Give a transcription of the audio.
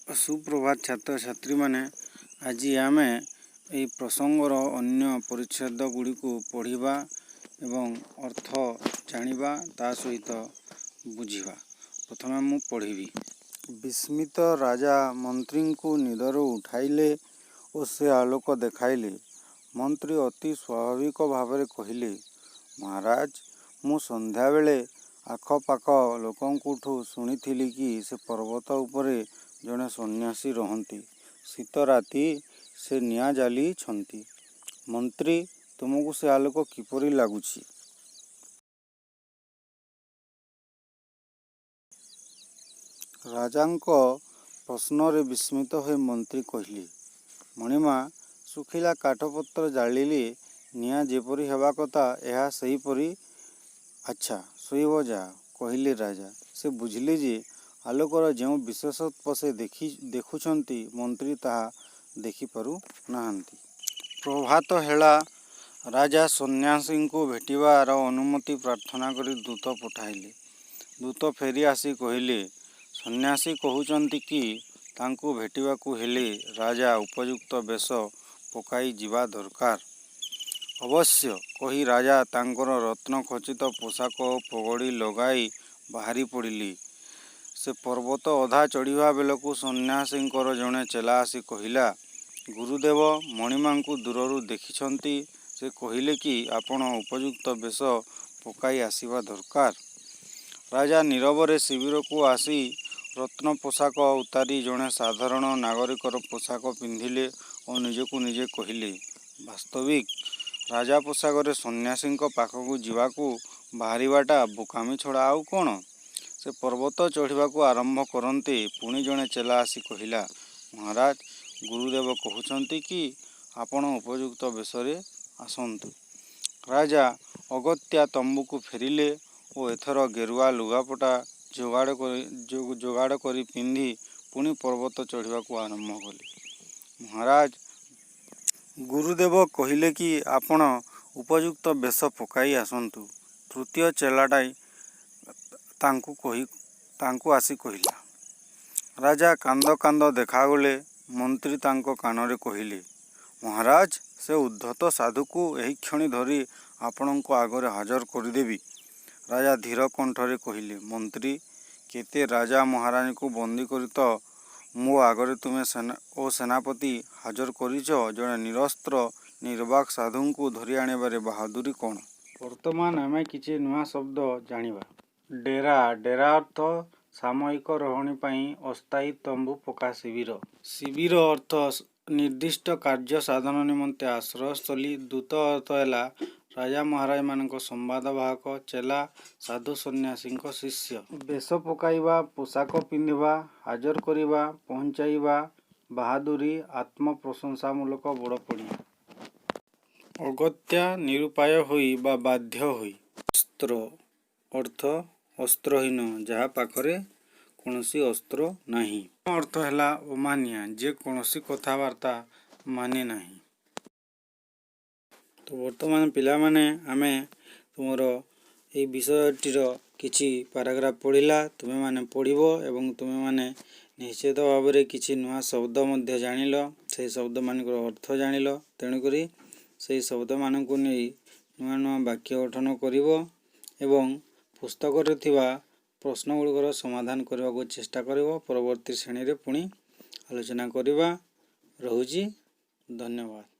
ସୁପ୍ରଭାତ ଛାତ୍ରଛାତ୍ରୀମାନେ। ଆଜି ଆମେ ଏହି ପ୍ରସଙ୍ଗର ଅନ୍ୟ ପରିଚ୍ଛେଦ ଗୁଡ଼ିକୁ ପଢ଼ିବା ଏବଂ ଅର୍ଥ ଜାଣିବା, ତା ସହିତ ବୁଝିବା। ପ୍ରଥମେ ମୁଁ ପଢ଼ିବି। ବିସ୍ମିତ ରାଜା ମନ୍ତ୍ରୀଙ୍କୁ ନିଦରୁ ଉଠାଇଲେ ଓ ସେ ଆଲୋକ ଦେଖାଇଲେ। ମନ୍ତ୍ରୀ ଅତି ସ୍ୱାଭାବିକ ଭାବରେ କହିଲେ, "ମହାରାଜ, ମୁଁ ସନ୍ଧ୍ୟାବେଳେ ଆଖପାଖ ଲୋକଙ୍କଠୁଁ ଶୁଣିଥିଲି କି ସେ ପର୍ବତ ଉପରେ ଜଣେ ସନ୍ନ୍ୟାସୀ ରହନ୍ତି। ଶୀତ ରାତି, ସେ ନିଆଁ ଜାଳିଛନ୍ତି। "ମନ୍ତ୍ରୀ, ତୁମକୁ ସେ ଆଲୋକ କିପରି ଲାଗୁଛି? ରାଜାଙ୍କ ପ୍ରଶ୍ନରେ ବିସ୍ମିତ ହୋଇ ମନ୍ତ୍ରୀ କହିଲେ, "ମଣିମା, ଶୁଖିଲା କାଠପତ୍ର ଜାଳିଲେ ନିଆଁ ଯେପରି ହେବା କଥା, ଏହା ସେହିପରି। "ଆଚ୍ଛା, ଶୋଇବ ଯାଅ", କହିଲେ ରାଜା। ସେ ବୁଝିଲେ ଯେ ଆଲୋକର ଯେଉଁ ବିଶେଷତ୍ୱ ସେ ଦେଖୁଛନ୍ତି, ମନ୍ତ୍ରୀ ତାହା ଦେଖିପାରୁ ନାହାନ୍ତି। ପ୍ରଭାତ ହେଲା। ରାଜା ସନ୍ନ୍ୟାସୀଙ୍କୁ ଭେଟିବାର ଅନୁମତି ପ୍ରାର୍ଥନା କରି ଦୂତ ପଠାଇଲେ। ଦୂତ ଫେରି ଆସି କହିଲେ, ସନ୍ନ୍ୟାସୀ କହୁଛନ୍ତି କି ତାଙ୍କୁ ଭେଟିବାକୁ ହେଲେ ରାଜା ଉପଯୁକ୍ତ ବେଶ ପକାଇ ଯିବା ଦରକାର। "ଅବଶ୍ୟ", କହି ରାଜା ତାଙ୍କର ରତ୍ନଖଚିତ ପୋଷାକ ଓ ପଗଡ଼ି ଲଗାଇ ବାହାରି ପଡ଼ିଲେ। ସେ ପର୍ବତ ଅଧା ଚଢ଼ିବା ବେଳକୁ ସନ୍ନ୍ୟାସୀଙ୍କର ଜଣେ ଚେଲା ଆସି କହିଲା, "ଗୁରୁଦେବ ମଣିମାଙ୍କୁ ଦୂରରୁ ଦେଖିଛନ୍ତି। ସେ କହିଲେ କି ଆପଣ ଉପଯୁକ୍ତ ବେଶ ପକାଇ ଆସିବା ଦରକାର। ରାଜା ନୀରବରେ ଶିବିରକୁ ଆସି ରତ୍ନପୋଷାକ ଉତାରି ଜଣେ ସାଧାରଣ ନାଗରିକର ପୋଷାକ ପିନ୍ଧିଲେ ଓ ନିଜକୁ ନିଜେ କହିଲେ, "ବାସ୍ତବିକ୍ ରାଜପୋଷାକରେ ସନ୍ନ୍ୟାସୀଙ୍କ ପାଖକୁ ଯିବାକୁ ବାହାରିବାଟା ବୋକାମି ଛଡ଼ା ଆଉ କ'ଣ? ସେ ପର୍ବତ ଚଢ଼ିବାକୁ ଆରମ୍ଭ କରନ୍ତେ ପୁଣି ଜଣେ ଚେଲା ଆସି କହିଲା, "ମହାରାଜ, ଗୁରୁଦେବ କହୁଛନ୍ତି କି ଆପଣ ଉପଯୁକ୍ତ ବେଶରେ ଆସନ୍ତୁ। ରାଜା ଅଗତ୍ୟା ତମ୍ବୁକୁ ଫେରିଲେ ଓ ଏଥର ଗେରୁଆ ଲୁଗାପଟା ଯୋଗାଡ଼ କରି ପିନ୍ଧି ପୁଣି ପର୍ବତ ଚଢ଼ିବାକୁ ଆରମ୍ଭ କଲେ। "ମହାରାଜ, ଗୁରୁଦେବ କହିଲେ କି ଆପଣ ଉପଯୁକ୍ତ ବେଶ ପକାଇ ଆସନ୍ତୁ", ତୃତୀୟ ଚେଲାଟି ତାଙ୍କୁ ଆସି କହିଲା। ରାଜା କାନ୍ଦ କାନ୍ଦ ଦେଖାଗଲେ। ମନ୍ତ୍ରୀ ତାଙ୍କ କାନରେ କହିଲେ, "ମହାରାଜ, ସେ ଉଦ୍ଧତ ସାଧୁକୁ ଏହିକ୍ଷଣି ଧରି ଆପଣଙ୍କ ଆଗରେ ହାଜର କରିଦେବି। ରାଜା ଧୀର କଣ୍ଠରେ କହିଲେ, "ମନ୍ତ୍ରୀ, କେତେ ରାଜା ମହାରାଜାଙ୍କୁ ବନ୍ଦୀ କରି ତ ମୋ ଆଗରେ ତୁମେ ଓ ସେନାପତି ହାଜର କରିଛ, ଜଣେ ନିରସ୍ତ୍ର ନିର୍ବାକ ସାଧୁଙ୍କୁ ଧରିଆଣିବାରେ ବାହାଦୁରୀ କ'ଣ? ବର୍ତ୍ତମାନ ଆମେ କିଛି ନୂଆ ଶବ୍ଦ ଜାଣିବା। ଡେରା: ଡେରା ଅର୍ଥ ସାମୟିକ ରହଣି ପାଇଁ ଅସ୍ଥାୟୀ ତମ୍ବୁ ପକା ଶିବିର। ଶିବିର ଅର୍ଥ ନିର୍ଦ୍ଦିଷ୍ଟ କାର୍ଯ୍ୟ ସାଧନ ନିମନ୍ତେ ଆଶ୍ରୟସ୍ଥଳୀ। ଦୂତ ଅର୍ଥ ହେଲା ରାଜା ମହାରାଜାମାନଙ୍କ ସମ୍ବାଦବାହକ। ଚେଲା ସାଧୁ ସନ୍ନ୍ୟାସୀଙ୍କ ଶିଷ୍ୟ। ବେଶ ପକାଇବା ପୋଷାକ ପିନ୍ଧିବା। ହାଜର କରିବା ପହଞ୍ଚାଇବା। ବାହାଦୁରୀ ଆତ୍ମପ୍ରଶଂସାମୂଳକ ବଡ଼ପଣିଆ। ଅଗତ୍ୟା ନିରୁପାୟ ହୋଇ ବା ବାଧ୍ୟ ହୋଇ। ଅସ୍ତ୍ର ଅର୍ଥ ଅସ୍ତ୍ରହୀନ, ଯାହା ପାଖରେ କୌଣସି ଅସ୍ତ୍ର ନାହିଁ। ଅର୍ଥ ହେଲା ଅମାନିଆ, ଯେ କୌଣସି କଥାବାର୍ତ୍ତା ମାନେ ନାହିଁ। ତ ବର୍ତ୍ତମାନ ପିଲାମାନେ, ଆମେ ତୁମର ଏଇ ବିଷୟଟିର କିଛି ପାରାଗ୍ରାଫ ପଢ଼ିଲା। ତୁମେମାନେ ପଢ଼ିବ ଏବଂ ତୁମେମାନେ ନିଶ୍ଚିତ ଭାବରେ କିଛି ନୂଆ ଶବ୍ଦ ମଧ୍ୟ ଜାଣିଲ, ସେହି ଶବ୍ଦମାନଙ୍କର ଅର୍ଥ ଜାଣିଲ। ତେଣୁକରି ସେହି ଶବ୍ଦମାନଙ୍କୁ ନେଇ ନୂଆ ନୂଆ ବାକ୍ୟ ଗଠନ କରିବ ଏବଂ ପୁସ୍ତକରେ ଥିବା ପ୍ରଶ୍ନ ଗୁଡ଼ିକର ସମାଧାନ କରିବାକୁ ଚେଷ୍ଟା କରିବ। ପରବର୍ତ୍ତୀ ଶ୍ରେଣୀରେ ପୁଣି ଆଲୋଚନା କରିବା। ରହୁଛି, ଧନ୍ୟବାଦ।